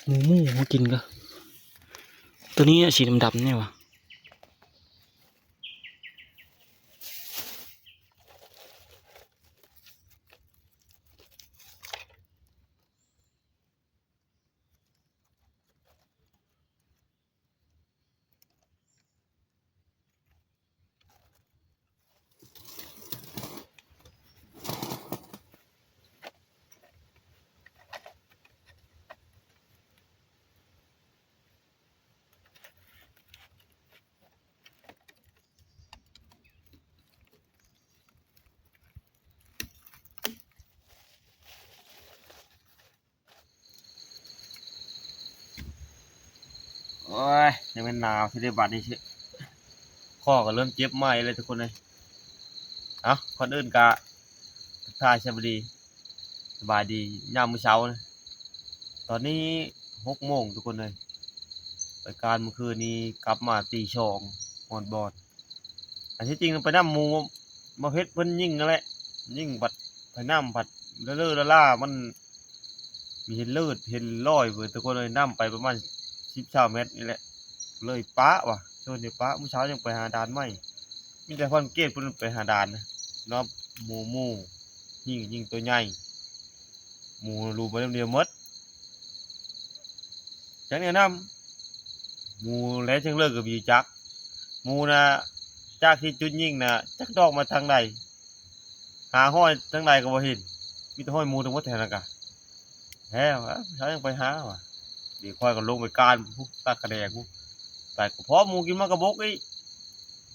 ໝູ ໝູ ມາກິນກະ ໂຕນີ້ສີດຳໆນີ້ຫວາ. ໂອ້ຍ ຍັງແມ່ນໜາວຊິເດ້ບາດນີ້ ຄໍກໍເລີ່ມເຈັບໃໝ່ແລ້ວທຸກຄົນເອີຍ. ເອົ້າ ກ່ອນອື່ນກະທັກທາຍສະບາຍດີ ສະບາຍດີຍາມມື້ເຊົ້ານະ. ຕອນນີ້ຫົກໂມງທຸກຄົນເອີຍ ໄປການມື້ຄືນນີ້ກັບມາຕີສອງຮອດບ່ອນ. ອັນທີ່ຈິງໄປນຳໝູ່ ມາເພັດເພິ່ນຍິງຫັ້ນແຫຼະ ຍິງບັດໄປນຳບັດເລີໆລາໆ ມັນມີເຫັນເລືອດເຫັນລອຍເບິດທຸກຄົນເອີຍ. ນຳໄປປະມານສິບຊາວແມັດນີ້ແຫຼະ ເລີຍປະວ່າ ຊົນນີ້ປະ. ມື້ເຊົ້າຍັງໄປຫາດ່ານໃໝ່ ມີແຕ່ພັນເກດເພິ່ນໄປຫາດ່ານນະ ເນາະ ໝູ່ ໝູ່ຍິງ ຍິງໂຕໃຫຍ່ ໝູ່ລູໄປນຳດຽວໝົດ. ຈັກແນວນຳ ໝູ່ແລະ ເທິງເລີກກໍບໍ່ຮູ້ຈັກ. ໝູ່ນະ ຈາກທີ່ຈຸດຍິງນະ ຈັກດອກມາທາງໃດ ຫາຮອຍທາງໃດກໍບໍ່ເຫັນ ມີແຕ່ຮອຍໝູທັງໝົດແຖວນັ້ນກະ. ແທ້ວ່າ ເຮົາຍັງໄປຫາວ່າ ດຽວຂ້ອຍກໍລົງໄປການພຸ້ນ ຕັກກະແດງພຸ້ນ ໄປກໍພໍໝູກິນໝາກກະບົກອີກ.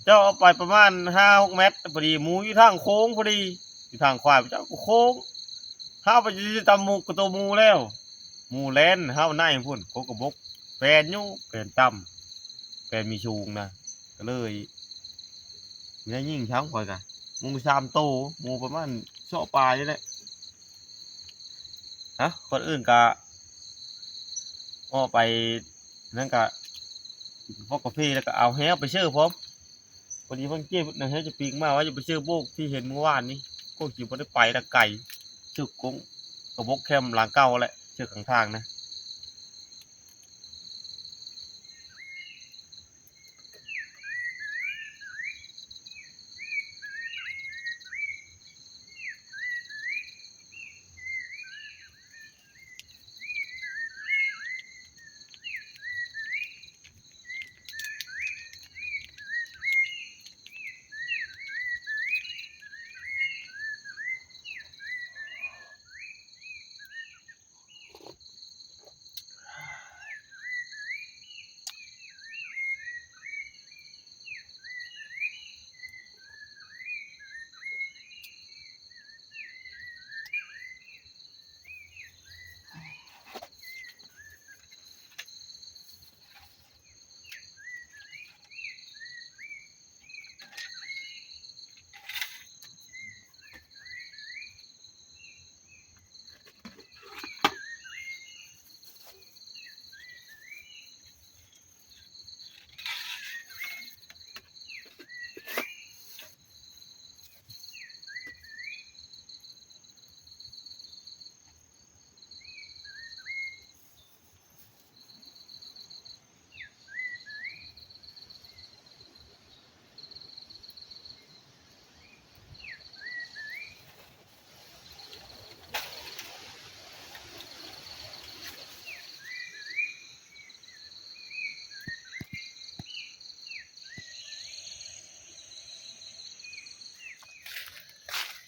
ເຈົ້າເອົາໄປປະມານຫ້າຫົກແມັດ ພໍດີໝູຢູ່ທາງໂຄ້ງພໍດີ ຢູ່ທາງຂວາ ເຈົ້າກໍໂຄ້ງ ເຮົາໄປຊິຕຳໝູກະໂຕໝູແລ້ວ ໝູແລ່ນ ເຮົາໃນພຸ້ນ ໂຄກກະບົກ ແປນຢູ່ ແປນຕ່ຳ ແປນມີສູງນະ ກໍເລີຍມີໄດ້ຍິງຊ້ຳຂ້ອຍກະ ໝູສາມໂຕ ໝູປະມານເຊາະປາຍນີ້ແຫຼະ. ຮະ ກ່ອນອື່ນກະ ອອກໄປ ນັ້ນກະ ພວກກາເຟ ແລ້ວກະເອົາແຮ້ວໄປເຊີພ້ອມ. ພໍດີເພິ່ນເກັບນະ ແຮ້ວຈະປີກມາວ່າຈະໄປເຊີໂບກທີ່ເຫັນມື້ວານນີ້ ໂອ້ ຊິບໍ່ໄດ້ໄປລະໄກ ເຊີກົງກະບົກແຄມຫຼັງເກົ່າແຫຼະ ເຊີຂ້າງທາງນະ.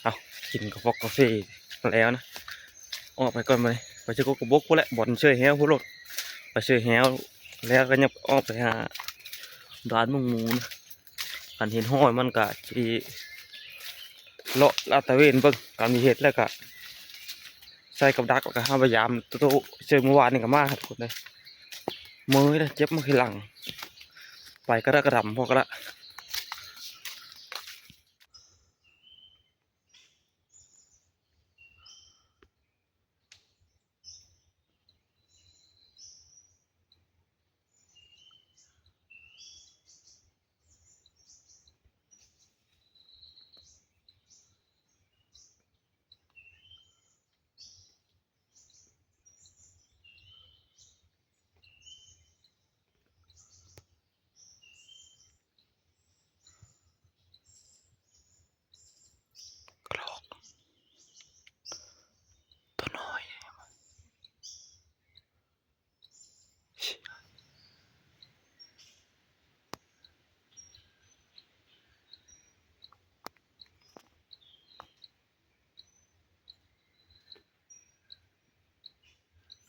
ເອົາ ກິນກະຟອກກາເຟແລ້ວນະ ອອກໄປກ່ອນບາດນີ້ ໄປເຊີກົກກະບົກພຸ້ນແຫຼະ ບ່ອນເຊີແຮ້ວພຸ້ນໂລດ ໄປເຊີແຮ້ວແລ້ວກໍຍັງອອກໄປຫາດ່ານເບິ່ງໝູນະ. ຄັນເຫັນຮອຍມັນກະຊິເລາະລາດຕະເວນເບິ່ງ ຄັນມີເຫັດແລ້ວກະໃສ່ກັບດັກ ແລ້ວກະຫາໄປຢາມໂຕໆ ເຊີມື້ວານນີ້ກະມາທຸກຄົນເດ້. ເມື່ອຍເດ້ ເຈັບມາຂີ້ຫຼັງ ໄປກະດະກະດຳພໍກະດະ. ເ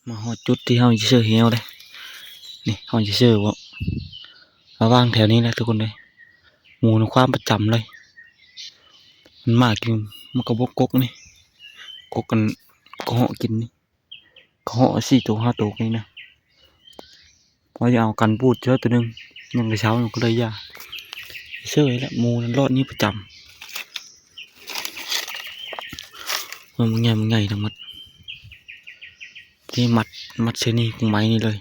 ມາຮອດຈຸດທີ່ເຮົາຊິເຊີແຮ້ວເດ້. ນີ້ເຮົາຊິເຊີ ມາວາງແຖວນີ້ແຫຼະທຸກຄົນເອີຍ. ໝູນະຄວາມປະຈຳເລີຍ. ມັນມາກິນ ມັນກໍບົກກົກນີ້ ກົກກັນ ກໍເຫາະກິນນີ້ ກໍເຫາະສີ່ໂຕຫ້າໂຕນີ້ນະ. ວ່າຈະເອົາກັນບູດເທື່ອໂຕໜຶ່ງ ຍັງແຕ່ເຊົ້າ ຍັງກໍເລີຍຢ່າ ເຊີຍແຫຼະ. ໝູນັ້ນລອດນີ້ປະຈຳ. ເບິ່ງບັກໃຫຍ່ ບັກໃຫຍ່ທັງໝົດ ທີ່ມັດ ມັດໃສ່ນີ້ ກົງໄມ້ນີ້ເລີຍ.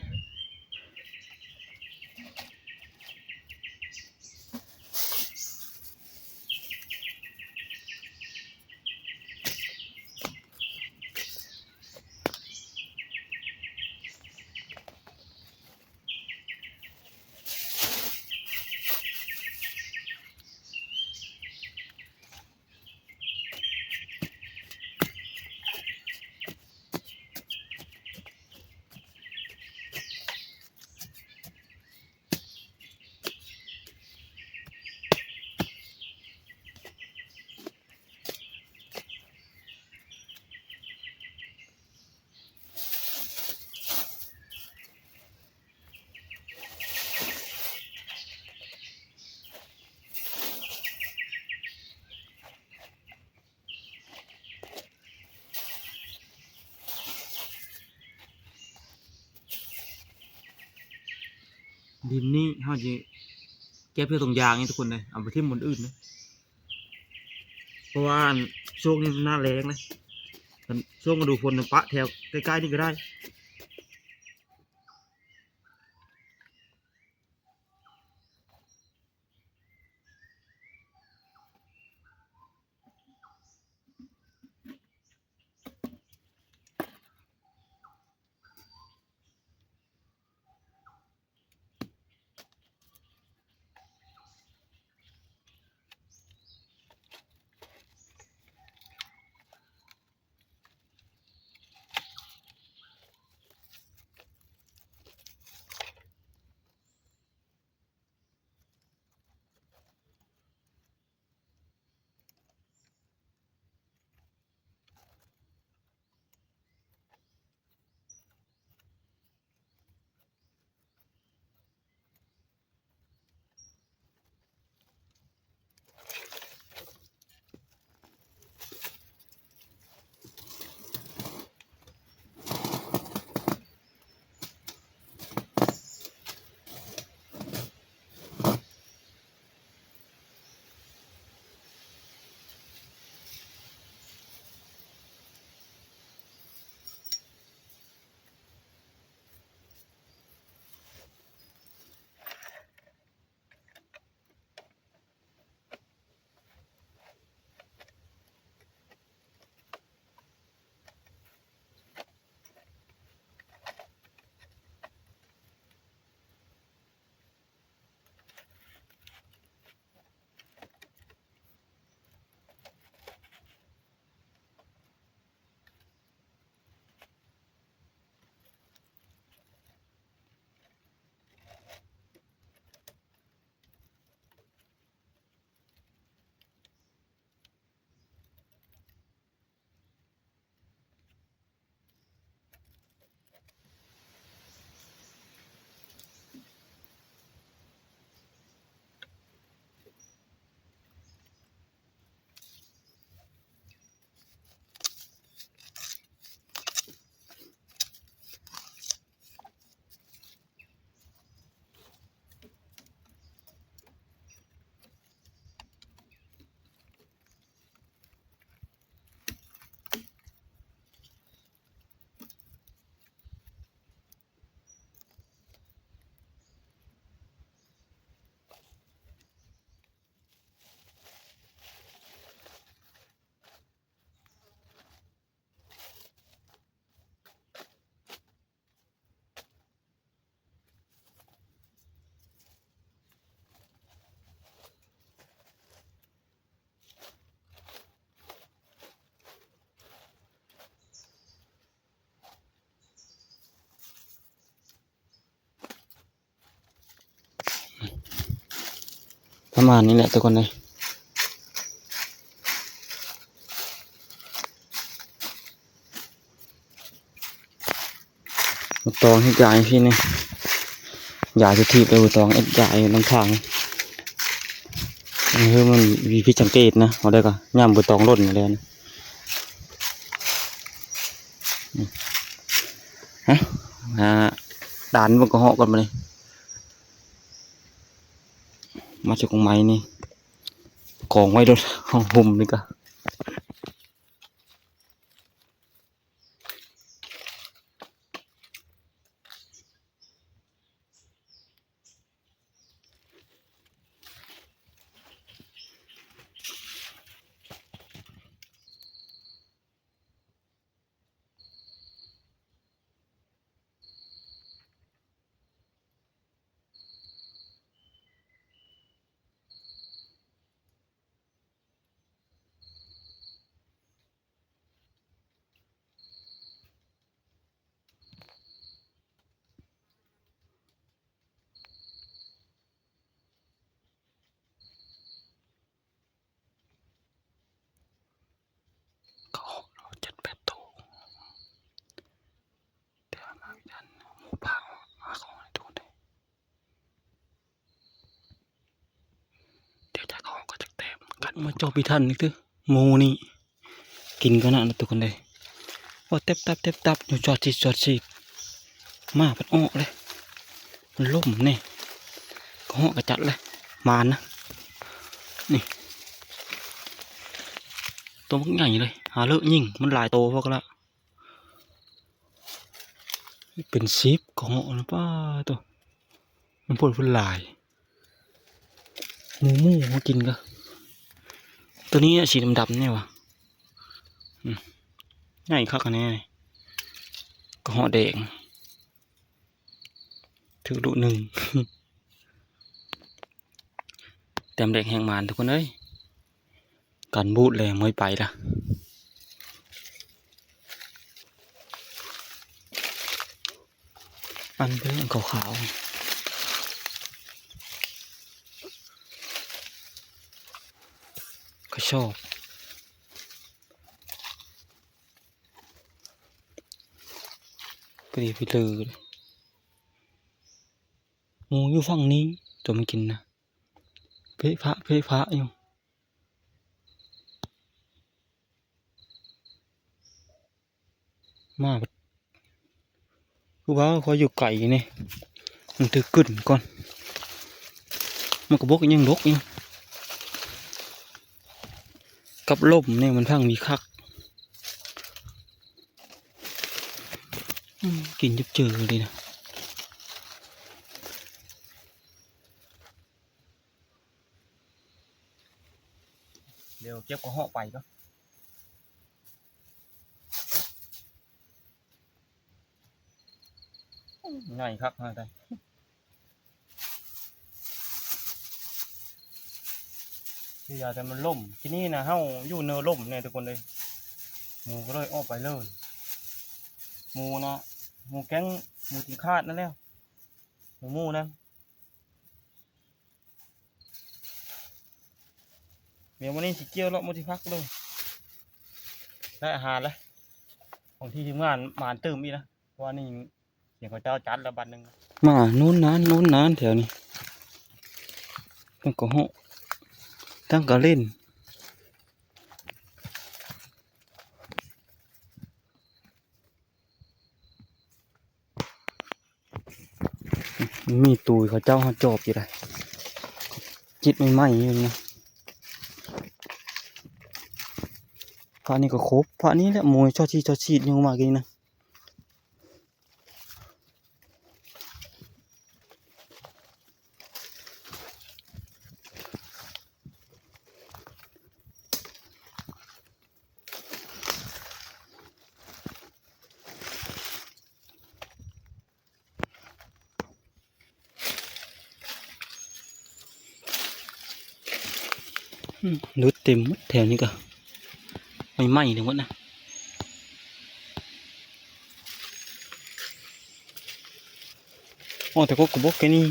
ດິນນີ້ເຮົາຊິເກັບໃສ່ຖົງຢາງນີ້ທຸກຄົນເດີ ເອົາໄປຖິ້ມບ່ອນອື່ນເດີ ເພາະວ່າອັນ ຊ່ວງນີ້ມັນໜ້າແລ້ງເດ້. ອັນ ຊ່ວງລະດູຝົນ ປະແຖວໃກ້ໆນີ້ກໍໄດ້. ປະມານນີ້ແຫຼະທຸກຄົນເອີຍ. ໃບຕອງເຮັດຢາຈັ່ງຊີ້ນີ້ ຢາສະຖີບໃບຕອງເຮັດຢາຢູ່ນຳທາງ. ເອີ ມັນມີຜິດສັງເກດນະ ເອົາໄດ້ກໍຍາມໃບຕອງຫຼົ່ນແລ້ວນະ. ຮະ ຫາດ່ານເບິ່ງກະເຫາະກ່ອນບາດນີ້. ມາຈາກກອງໄມ້ນີ້ ກອງໄວ້ໂດດຫ້ອງຫົ່ມນີ້ກະ. ເຂົາເຈັດແປດໂຕ ແຕ່ວ່າມາບໍ່ທັນ ໝູປ່າຫາຂອງໃຫ້ໂຕເດ້. ດຽວຈະເຂົ້າກໍຈັກແຕ້ມ ກັດມາຈອບອີກທັນນີ້ຕິ ໝູນີ້ກິນກະນະທຸກຄົນເດ້. ໂອ້ ແຕັບໆໆ ຢູ່ຈອດຊິດ ຈອດຊິດ ໝາພັດອອກເລີຍ ມັນລົ້ມແນ່. ກະເຫາະກະຈັດເລີຍ ໝານນະ ນີ້ ໂຕບັກໃຫຍ່ເລີຍ ຫາເລີະຍິງ ມັນຫຼາຍໂຕພວກລະ ເປັນສິບກະເຫາະນະ ປ້າໂຕ ມັນໂພດເພິ່ນຫຼາຍ ໝູ ໝູມາກິນກະ ໂຕນີ້ສີດຳໆ ນີ້ຫວາ ອືມ ໃຫຍ່ຄັກແນ່ ກະເຫາະແດງ ຖືກລຸໜຶ່ງ ແຕ້ມແດງແຮງໝານທຸກຄົນເອີຍ. ກັນບູດແລ້ວ ມວຍໄປລະ ອັນເດີ ອັນຂາວໆ ກະຊອກ ພໍດີໄປເລີຍ. ໝູຢູ່ຝັ່ງນີ້ ຕົວມັນກິນນະ ເພະພະເພະພະຢູ່ ມາ ຄືວ່າຂ້ອຍຢູ່ໄກນີ້ ມັນຖືກກຶ້ນກ່ອນ ມັນກະບົກຍັງດົກຢູ່ ກັບລົມນີ້ມັນພັງດີຄັກ ອືມ ກິນຈັບເຈີເລີຍນະ. ດຽວເກັບກະເຫາະໄປກ່ອນ ໃຫຍ່ຄັກ ຫາໄດ້ ເສຍແຕ່ມັນລົ້ມ ທີນີ້ນະ ເຮົາຢູ່ເນີລົ້ມແນ່ທຸກຄົນເອີຍ ໝູກະເລີຍອອກໄປເລີຍ ໝູນະ ໝູແກ້ງ ໝູກິນຂາດນັ້ນແຫຼະ ໝູ ໝູນະ. ດຽວມື້ນີ້ຊິກ່ຽວເລາະໝົດທີ່ພັກເລີຍ ໄດ້ອາຫານແລ້ວ ຂອງທີ່ທີມງານມາຕື່ມອີກນະ ເພາະວ່ານີ້ສຽງເຂົາເຈົ້າຈັດແລ້ວບັດໜຶ່ງ ມາໂນນນານໂນນນານແຖວນີ້ ທັງກະເຫາະ ທັງກະເຫຼັ້ນ. ມີຕູຍເຂົາເຈົ້າຫາຈອບຢູ່ໄດ໋ ຈິດໃໝ່ໆຢູ່ນີ້ນະ ພະນີ້ກະຄົບ ພະນີ້ແຫຼະ ໝູຊອດຊີດຊອດຊີດຢູ່ມາກີ້ນີ້ນະ. ອືມ ຫຼຸດເຕັມໝົດແຖວນີ້ກະ ໄໝ້ໆທັງໝົດນະ. ອໍ ແຕ່ກົກກະບົກແຄ່ນີ້.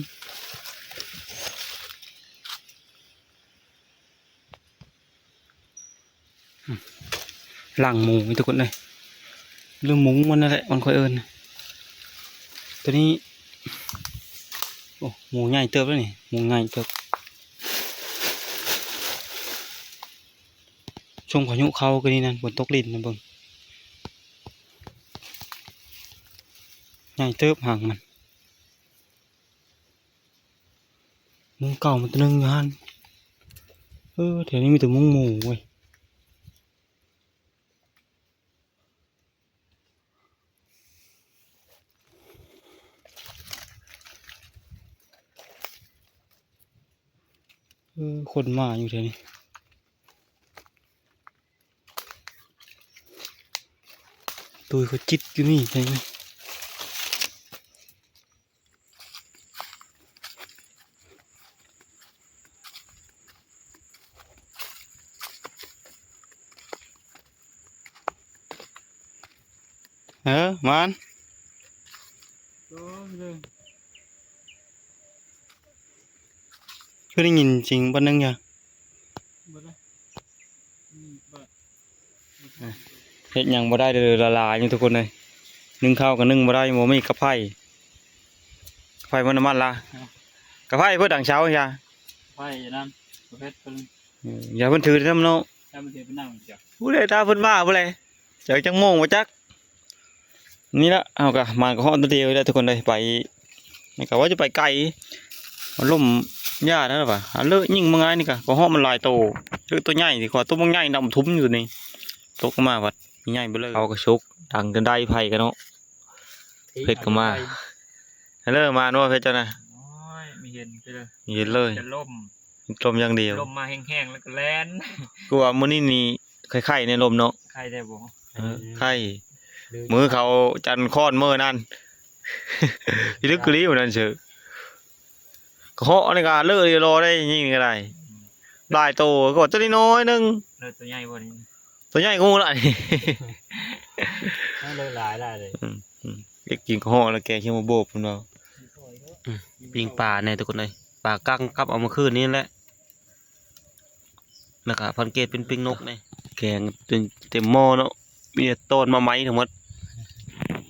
ຫຼັງໝູ ທຸກຄົນເອີຍ ຫຼືໝູມັນນັ້ນແຫຼະ ມັນຄ່ອຍເອີ້ນ. ຕົວນີ້ ໂອ້ ໝູໃຫຍ່ເຕີບແລ້ວນີ້ ໝູໃຫຍ່ເຕີບ. ຊ່ວງພາຍຸເຂົ້າກໍນີ້ນັ້ນ ຝົນຕົກລິນນະເບິ່ງ ໃຫຍ່ເຕີບຫາງມັນ. ໝູເກົ່າມັນຕົວໜຶ່ງຢູ່ຫັ້ນ. ເອີ ແຖວນີ້ມີແຕ່ໝູ ໝູເວີຍ. ເອີ ຄົນມາຢູ່ແຖວນີ້. ຕຸ້ຍເຂົາຈິດຢູ່ນີ້ໃຊ່ໄໝ? ເອີ ມານ ຄືໄດ້ຍິນສຽງບາດໜຶ່ງຢູ່ ເຮັດຫຍັງບໍ່ໄດ້ເລີຍ ລະລາຍຢູ່ທຸກຄົນເອີຍ. ໜຶ້ງເຂົ້າກໍໜຶ້ງບໍ່ໄດ້ ບໍ່ມີກະໄຟ ກະໄຟມັນນ້ຳມັນລະ ກະໄຟເພິ່ນດັງເຊົ້າຈ້ະ ໄຟອັນນັ້ນປະເພດເພິ່ນ ເອີ ຢ່າເພິ່ນຖືນຳເນາະ ຢ່າເພິ່ນຖືໄປນັ່ງ ຜູ້ໃດຖ້າເພິ່ນມາຜູ້ໃດ ຈັກຈັກໂມງບໍ່ຈັກ. ນີ້ລະ ເຮົາກະມາກໍຮອດຕົວດຽວແລ້ວທຸກຄົນເອີຍ ໄປ ນີ້ກະວ່າຈະໄປໄກ ມັນລົມຍາດຫັ້ນລະວ່າ ເລີະຍິງມາງ່າຍນີ້ກະ ກໍຮອດມັນຫຼາຍໂຕ ເລີະໂຕໃຫຍ່ດີກວ່າ ໂຕບັກໃຫຍ່ດຳທຸ່ມຢູ່ນີ້ ຕົກມາບັດໃຫຍ່ເບີເລີ ເຂົາກໍສຸກ ດັງຈົນໄດ້ໄຟກັນເນາະ ເພັດກໍມາ ເລີະ ມາເນາະເພັດເຈົ້ານະ ໂອ້ຍ ມີເຫັນເລີຍ ມີເຫັນເລີຍ ຈະລົມ ລົມຢ່າງດຽວ ລົມມາແຮງໆ ແລ້ວກໍແລ່ນ ຄືວ່າມື້ນີ້ນີ້ ໄຄໆ ໃນລົມເນາະ ໄຄໄດ້ບໍ່? ເອີ ໄຄ ມື້ເຂົາຈັນຄ້ອນມື້ນັ້ນ ພິລຶກກະລີມື້ນັ້ນເສີ ກະເຫາະນີ້ກະເລີະເລລໍໄດ້ ຍິງນີ້ກະໄດ້ ຫຼາຍໂຕ ກະຕົວນ້ອຍໜຶ່ງ ເລີະ ຕົວໃຫຍ່ບໍ່ນີ້ ຕົວໃຫຍ່ກວ່າໝູ່ລະ ເລີະຫຼາຍຫຼາຍເລີຍ ອືມ ອືມ ເດັກກິນກະເຫາະແລ້ວແກງເຂົ້ມໝາກໂບບພຸ້ນເນາະ ອືມ ປີ້ງປາແນ່ທຸກຄົນເອີຍ ປາກັງກັບເອົາມາຄືນນີ້ແຫຼະ. ແລ້ວກະພັນເກດເປັນປີ້ງນົກນີ້ ແກງຈົນເຕັມໝໍ້ເນາະ ມີແຕ່ຕອນໝາກໄມ້ທັງໝົດ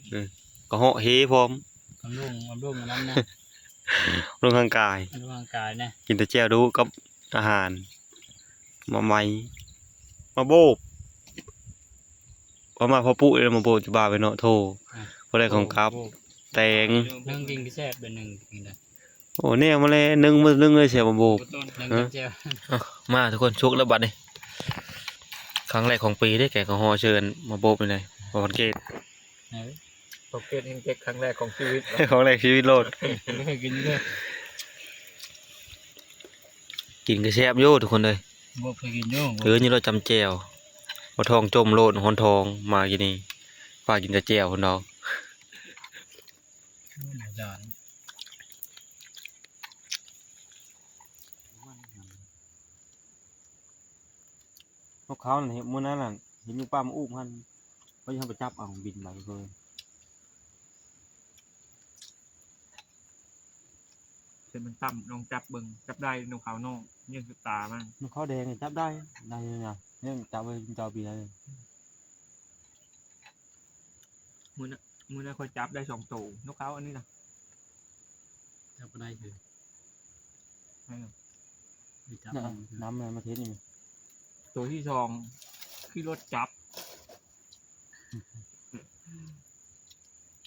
ເອີ ກະເຫາະເຮພ້ອມ ບຳລຸງ ບຳລຸງອັນນັ້ນນະ ບຳລຸງຮ່າງກາຍ ບຳລຸງຮ່າງກາຍນະ ກິນແຕ່ແຈ່ວດູກັບອາຫານ ໝາກໄມ້ ໝາກໂບບ ເອົາມາພໍປຸເລີຍ ໝາກໂບບຈະບາໄປເນາະ ໂທ້ ອືມ ພໍໄດ້ຂອງກັບ ໂອ້ ແຕງ ໜຶ້ງກິນກໍແຊບ ເປັນໜຶ່ງກິນໄດ້ ໂອ້ ແນວມາແລ້ວ ໜຶ້ງມື້ໜຶ້ງເລີຍ ແຊບບໍ່ ໜຶ້ງແຈ່ວ ເອົ້າ ມາທຸກຄົນ ສຸກແລ້ວບັດນີ້ ຄັ້ງແລກຂອງປີເດ້ ແກງເຂົ້າຫໍ່ເຊີນມາໂບບນີ້ ບໍ່ສັງເກດ ເອີ ບໍ່ສັງເກດ ເຫັນເກດຄັ້ງແລກຂອງຊີວິດ ຄັ້ງແລກຊີວິດໂລດ ກິນເລີຍ ກິນກໍແຊບຢູ່ທຸກຄົນເອີຍ ບໍ່ເຄີຍກິນຢູ່ ເອີ ນີ້ລະຈຳແຈ່ວ ບໍ່ທ້ອງຈົ່ມໂລດ ຮ້ອນທ້ອງ ມາກິນນີ້ ພາກິນແຕ່ແຈ່ວພຸ້ນດອກ. ອືມ ອາຈານ ພວກເຂົານັ້ນເຫັນມື້ນັ້ນນະ ເຫັນຢູ່ປ່າໝາກອູ້ມຫັ້ນ ເຂົາເຈົ້າໄປຈັບເອົາບິນໄປເລີຍ ເຫັນມັນຕ່ຳ ລອງຈັບເບິ່ງ ຈັບໄດ້ນົກເຂົານ້ອງ ຍິງສຸດຕາມັນ ນົກເຂົາແດງນີ້ຈັບໄດ້ ໄດ້ຢູ່ນະ ຍັງຈັບໄວ້ເຈົ້າປີໄດ້. ມື້ນັ້ນ ມື້ນັ້ນຂ້ອຍຈັບໄດ້ສອງໂຕ ນົກເຂົາອັນນີ້ນະ ຈັບບໍ່ໄດ້ຄື ເອີ ໄປຈັບ ນະ ນຳ ນຳມາເທດນີ້ ໂຕທີສອງຂີ່ລົດຈັບ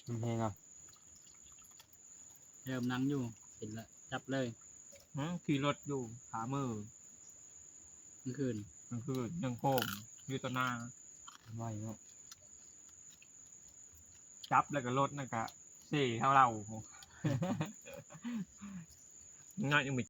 ມັນແຮງເອົາ ເລີ່ມນັ່ງຢູ່ ເຫັນລະ ຈັບເລີຍ ຮະ ຂີ່ລົດຢູ່ ຂາເມີ ກາງຄືນ ກາງຄືນ ຍັງໂຄມຢູ່ຕໍ່ໜ້າ ໄວເນາະ ຈັບແລ້ວກໍລົດນັ້ນກະເຊເຮົາເລົ່າ ນ້ອຍຍັງມີ